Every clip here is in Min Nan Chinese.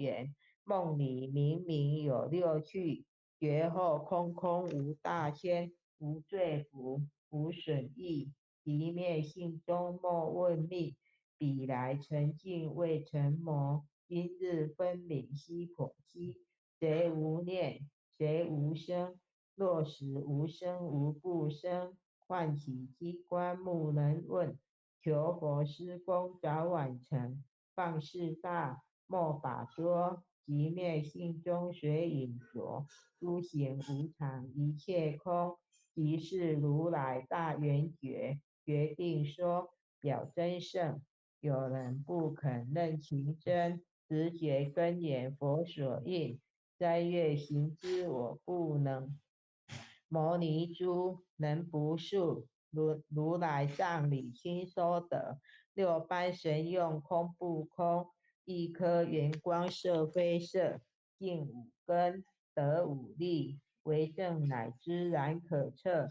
言。夢裡明明有六趣，覺後空空無大千，無罪福，無損益，寂滅性中莫問覓。彼來塵境未成魔，今日分明須剖析。誰無念？誰無生？若時無生無不生，喚起機關莫能問。求佛施功早晚成，放四大莫把捉。寂滅性中隨影著，諸行無常一切空，即是如來大圓覺，決定說表真聖。有人不肯認情真，直覺根源佛所應，齋月行之我不能。牟尼諸能不數，如如來藏裡親收得，六般神用空不空，一顆圓光色非色，淨五根得五力，為證乃知然可測。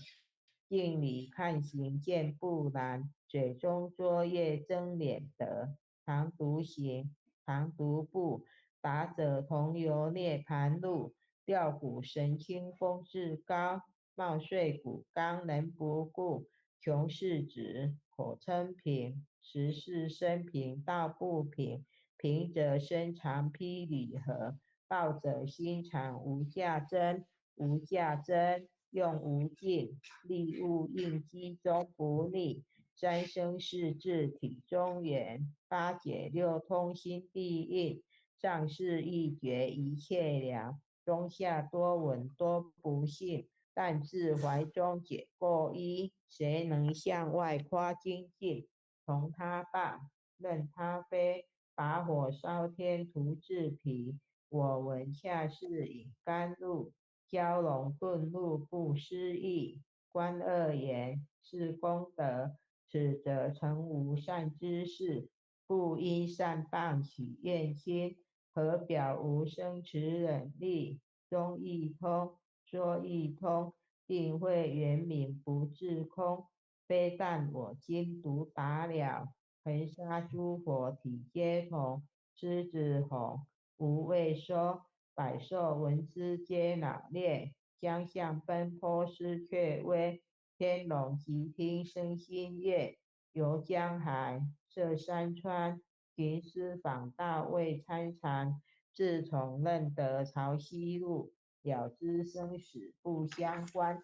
鏡裡看形見不難，水中作業增臉德。常獨行，常獨步，達者同遊涅槃路。吊古神清風自高，帽碎骨剛能不顧。窮世子口稱貧，實是身貧道不貧。貧者身長披履合，暴者心腸無價真，無價真用無盡，利物應機終不逆。三生四智體中圓，八解六通心地印，上士一覺一切了。中下多聞多不信，但自懷中解垢衣，誰能向外誇精進？從他謗，任他非，把火燒天徒自疲。我聞恰似飲甘露，蛟龍遁入不思議。觀惡言是功德，此則成無善知識。不因善謗起怨心，何表無生慈忍力？中義通，說義通，定慧圓明不自空。非但我今獨達了，恆沙諸佛體皆同。獅子吼，無畏說，百獸聞之皆惱裂，將相奔波失卻威。天龍悉聽生心悅，遊江海，涉山川，尋師訪道未參禪。自從認得曹溪路，了知生死不相關。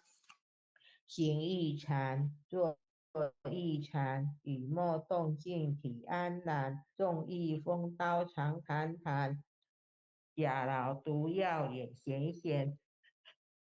行亦禪，坐亦禪，語默動靜體安然。縱遇風刀常談談，假勞毒藥也鹹鹹。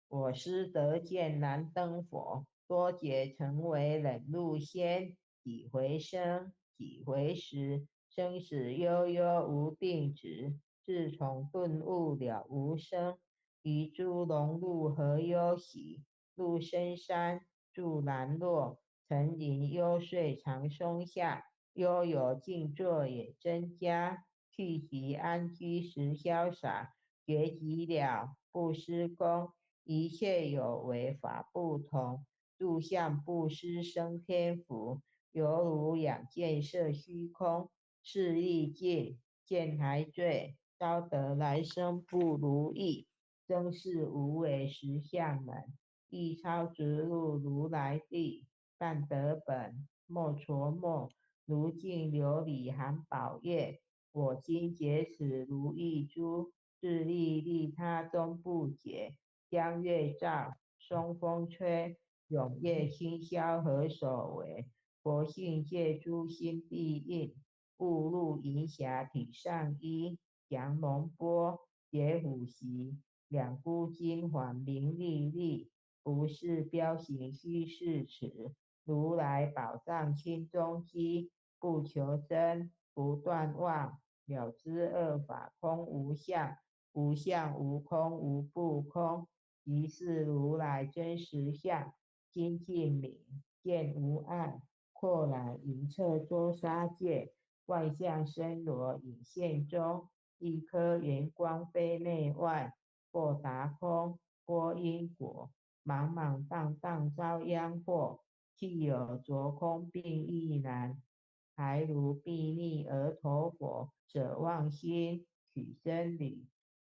我師得見燃燈佛，多劫成為忍辱仙。幾回生，幾回死，生死悠悠無定止。自從頓悟了無生，於諸榮辱何憂喜？入深山，住蘭若，層林幽邃長松下，悠游靜坐也增加。去即安居實瀟灑，覺寂了不施功，一切有為法不同。住相布施生天福，猶如仰見色虛空，勢力盡，見還墜，招得來生不如意。真是無為實相門，一超直入如來地，但得本莫琢磨，如鏡琉璃含寶液。我今解此如意珠，自利利他終不竭。江月照，松風吹，永夜清宵何所為？佛性借諸心地印，悟入銀霞體上衣。降龍波，解虎席，兩孤金環明麗麗，不是標形虛是詞。如來寶藏心中積，不求真，不斷妄，了知二法空無相，無相無空無不空，即是如來真實相。精進明見無礙，闊覽雲徹周沙界，萬象森羅隱現中，一顆圓光非內外，破達空，撥因果，茫茫蕩蕩遭殃禍，既有着空並亦難，還如睥睨額頭佛，捨妄心，虛取真理，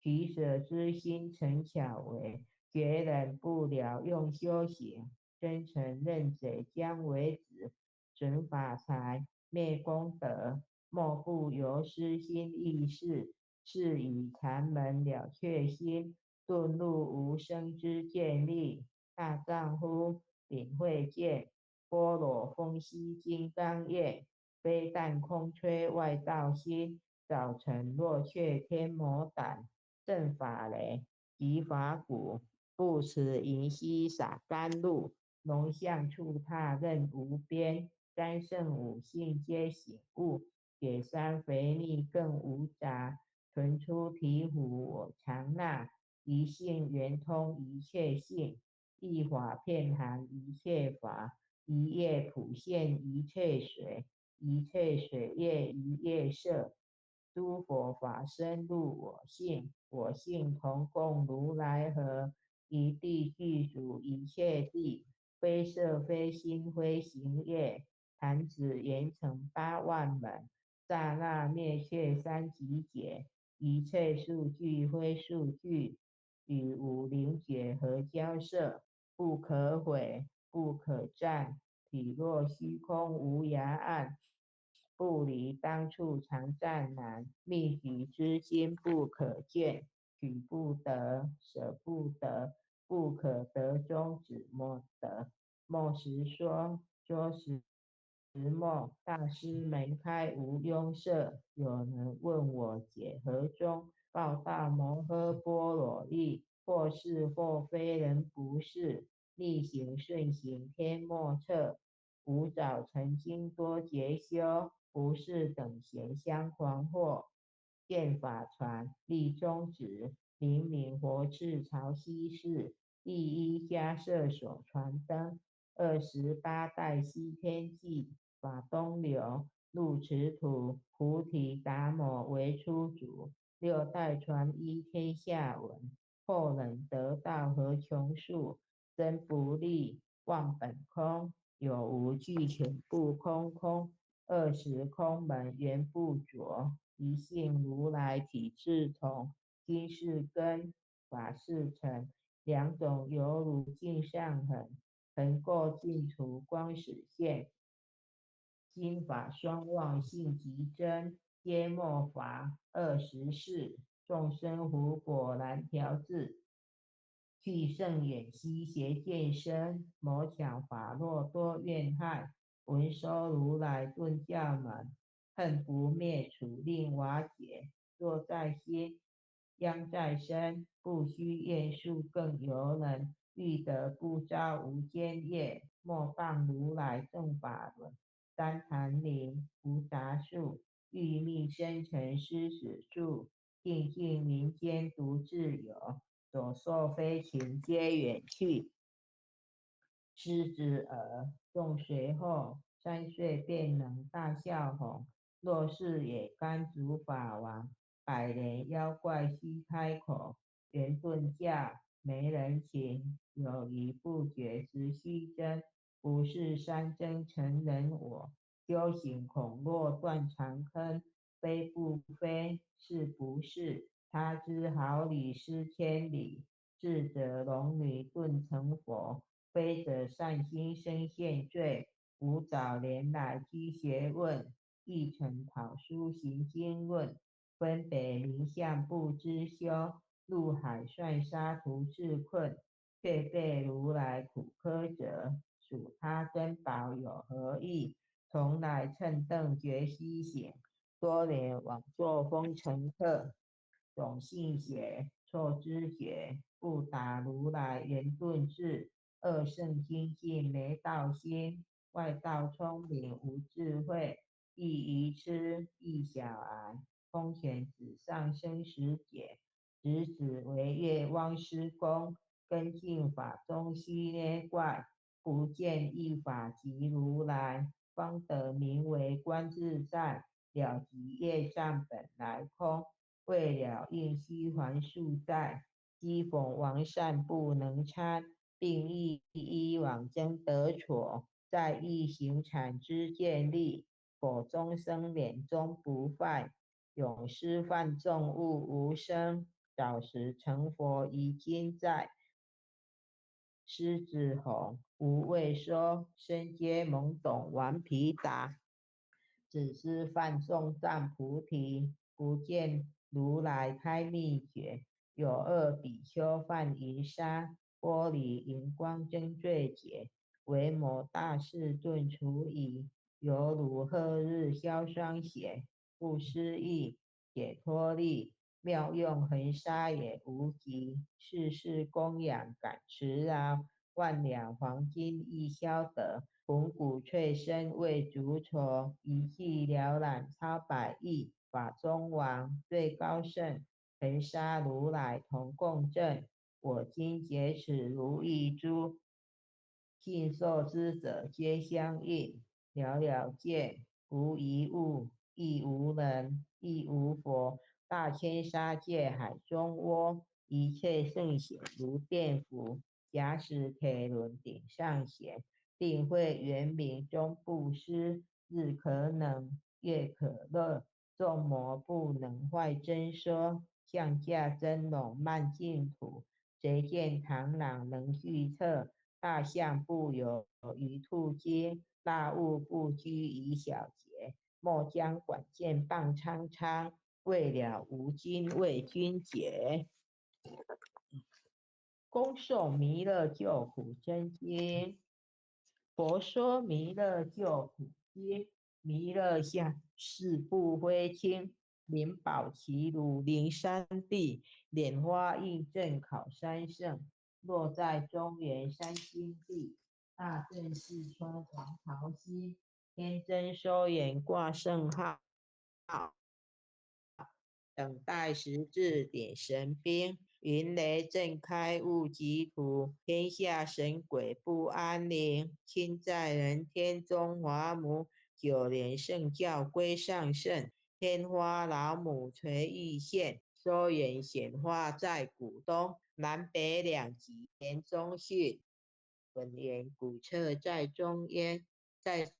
取舍之心成巧为，觉人不了用修行，真诚认者将为止，损法财灭功德，莫不由私心意识，是以禅门了却心，顿入无生之见力。大丈夫秉慧见，般若风息金刚愿，非但空吹外道心，早晨若却天魔胆，正法雷及法鼓，不辞银溪洒甘露，龙象触踏任无边，三圣五性皆醒悟，解山肥腻更无杂，纯出醍醐我常纳，一性圆通一切性。一法遍含一切法，一业普现一切水，一切水业一业摄。诸佛法身入我性，我性同共如来合。一地具足一切地，非色非心非行业。弹指圆成8万门，刹那灭却三集劫。一切数据非数据，与五灵觉合交涉。不可毁，不可占，体若虚空无涯岸，不离当处常湛然，密集之心不可见，取不得，舍不得，不可得中止莫得。莫实说，说实莫。大师门开无庸舍，有人问我解何中？报道摩诃般若义。或是或非人不是，逆行顺行天莫测。吾早曾经多劫修，不是等闲相诳惑。见法传立宗旨，明明佛敕曹溪寺，第一迦叶所传灯。28代西天际，法东流入此土，菩提达摩为初祖。六代传一天下闻。后人得道何穷数？真不立，妄本空，有无俱全不空空。二十空门缘不着，一性如来体自同。心是根，法是尘，两种犹如镜上痕，痕垢尽除光始现。心法双忘性即真，皆末法24。众生苦果难调治，去圣远悉邪见身，魔强法弱多怨害，闻说如来顿教门，恨不灭除令瓦解。若在心，殃在身，不须厌数更由人，欲得不遭无间业，莫谤如来正法轮。三檀林无杂树，欲觅生尘师子树。静静民间独自游，所受非情皆远去。狮子儿众随后，3岁便能大笑吼。若是野干主法王，百年妖怪须开口。圆顿教没人情，有疑不决直须真。不是三真成人我，修行恐落断肠坑。非不非，是不是？他知好理失千里。智者龙女顿成佛，非者善心生现罪。吾早年来积学问，亦曾讨书行经论，分别名相不知修，入海算沙徒自困，却被如来苦苛责，数他珍宝有何益？从来蹭蹬觉须醒。多年枉作风尘客，种性邪，错知觉，不达如来圆顿智。二圣精进没道心，外道聪明无智慧，亦愚痴亦小癌。空前纸上生死劫，直指为业汪师公。根净法中须捏怪，不见一法即如来，方得名为观自在。了即业障本来空，未了应须还宿债。讥讽王善不能参，并亦依往争得所，在一行禅之建立，否终生免终不坏。勇施梵众悟无生，早时成佛已今在。狮子吼，无畏说，身皆懵懂顽皮达，只知梵众赞菩提，不见如来开秘诀。有二比丘犯淫沙，玻璃荧光真罪劫，为魔大士顿除疑，犹如贺日消霜雪，不思议解脱力，妙用恒沙也无极，世世供养感慈劳，万两黄金亦消得，红骨翠身为足筹，一气了览超百亿，法中王最高圣，恒沙如来同共振。我今解此如意珠，信受之者皆相应，了了见，无一物，亦无人，亦无佛。大千沙界海中窝，一切圣贤如电符，假使铁轮顶上弦，定慧圆明终不失，日可能，月可乐，众魔不能坏真说，象驾真龙慢净土，贼见螳螂能预测，大象不有于兔精，大物不拘于小节，莫将管剑傍苍苍。未了无经为君解，恭诵弥勒救苦真经。佛说弥勒救苦经，弥勒像四部非清，灵宝齐鲁灵山地，莲花印正考三圣，落在中原三星地，大正四川王桃心，天真收眼挂圣号。等待时至点神兵，云雷震开悟极土，天下神鬼不安宁。亲在人天中华母，九莲圣教归上圣，天花老母垂玉线，收圆显化在古东，南北两极连中训，本源古册在中央，在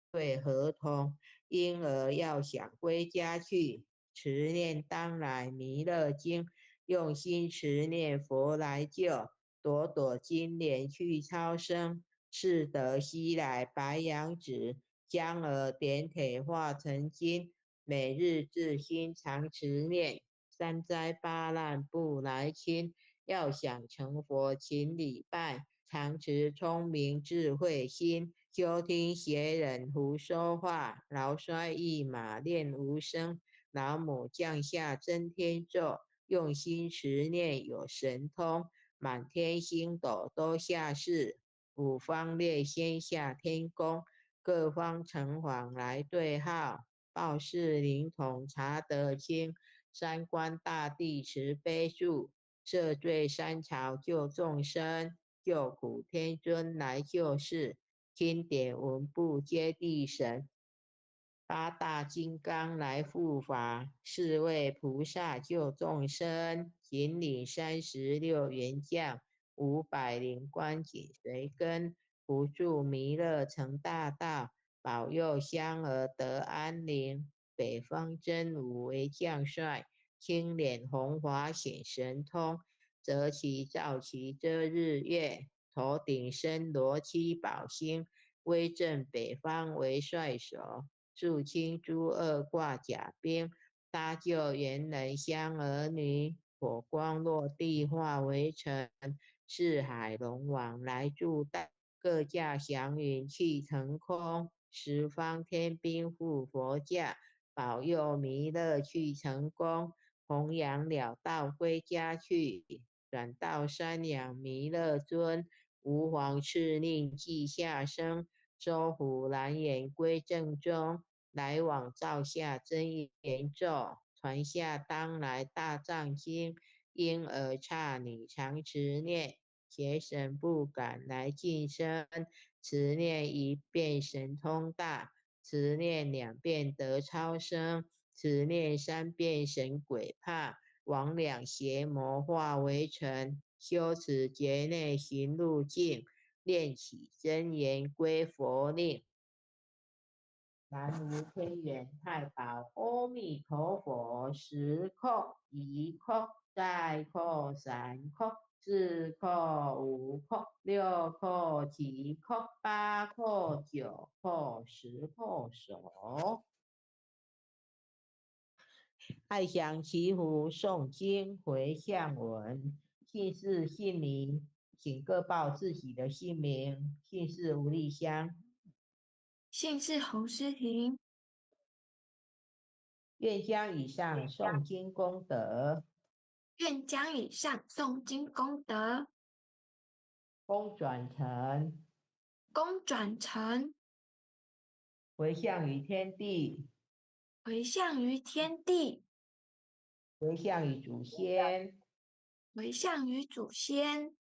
对合同，婴儿要想归家去，持念当来弥勒经，用心持念佛来救，朵朵金莲去超生，赤得西来白羊子，将儿点铁化成金，每日自心常持念，三灾八难不来侵。要想成佛，勤礼拜，常持聪明智慧心。休听邪人胡说话，劳衰一马练无声。老母降下真天咒，用心持念有神通，满天星斗都下世，五方列仙下天宫，各方城隍来对号，报事灵童查得清，三官大帝慈悲助，赦罪三朝救众生，救苦天尊来救世。经典文部揭谛神，八大金刚来护法，四位菩萨救众生，引领36员将，500灵官紧随跟，扶助弥勒成大道，保佑香儿得安宁。北方真武为将帅，青脸红华显神通，择其照其遮日月。头顶身罗七宝星，威震北方为帅首，肃清诸恶挂甲兵，搭救猿人香儿女，火光落地化为尘，四海龙王来助大，各驾祥云气腾空，十方天兵护佛驾，保佑弥勒去成功，弘扬了道归家去，转到山养弥勒尊。吾皇敕令记下生，收虎蓝眼归正宗，来往造下真言咒，传下当来大藏经，婴儿刹女常持念，邪神不敢来近身。持念一遍神通大，持念两遍得超生，持念三遍神鬼怕，魍魉邪魔化为尘。修持劫内行路径，练起真言归佛令。南無天元太保阿彌陀佛，十叩、一叩、再叩、三叩、四叩、五叩、六叩、七叩、八叩、九叩、十叩首。愛上祈福誦經迴向文，姓氏姓名，請各報自己的姓名。姓氏吳麗香。姓氏洪詩婷。願將以上誦經功德，願將以上誦經功德，功轉成，功轉成，迴向於天地，迴向於天地，迴向於祖先，迴向於祖先，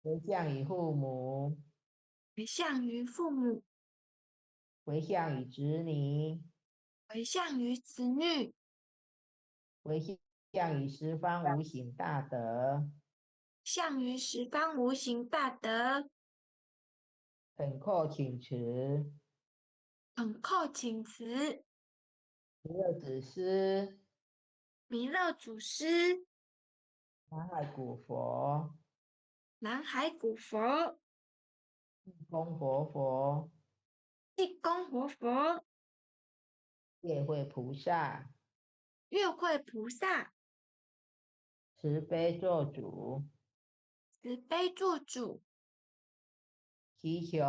迴向於父母，迴向於父母，迴向於子女，迴向於子女，迴向於十方無形大德，向於十方無形大德，懇叩請辭，懇叩請辭，彌勒祖師，彌勒祖師，南海古佛，南海古佛，濟公活佛，濟公活佛，月慧菩薩，月慧菩薩，慈悲作主，慈悲作主，祈求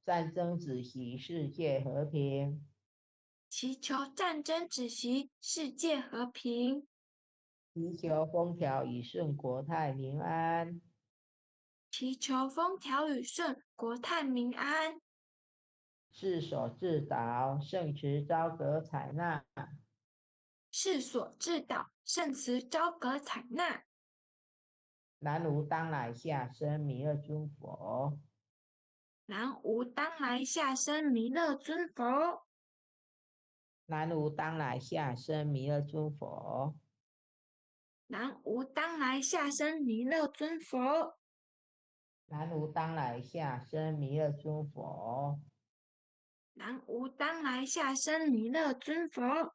戰爭止息，世界和平。祈求戰爭止息，世界和平。祈求風調雨順，國泰民安。祈求風調雨順，國泰民安。世所至導，聖慈昭閣採納。世所至導，聖慈昭閣採納。南無當來下生彌勒尊佛。南無當來下生彌勒尊佛。南無當來下生彌勒尊佛。南無當來下生彌勒尊佛。南無當來下生彌勒尊佛。南無當來下生彌勒尊佛。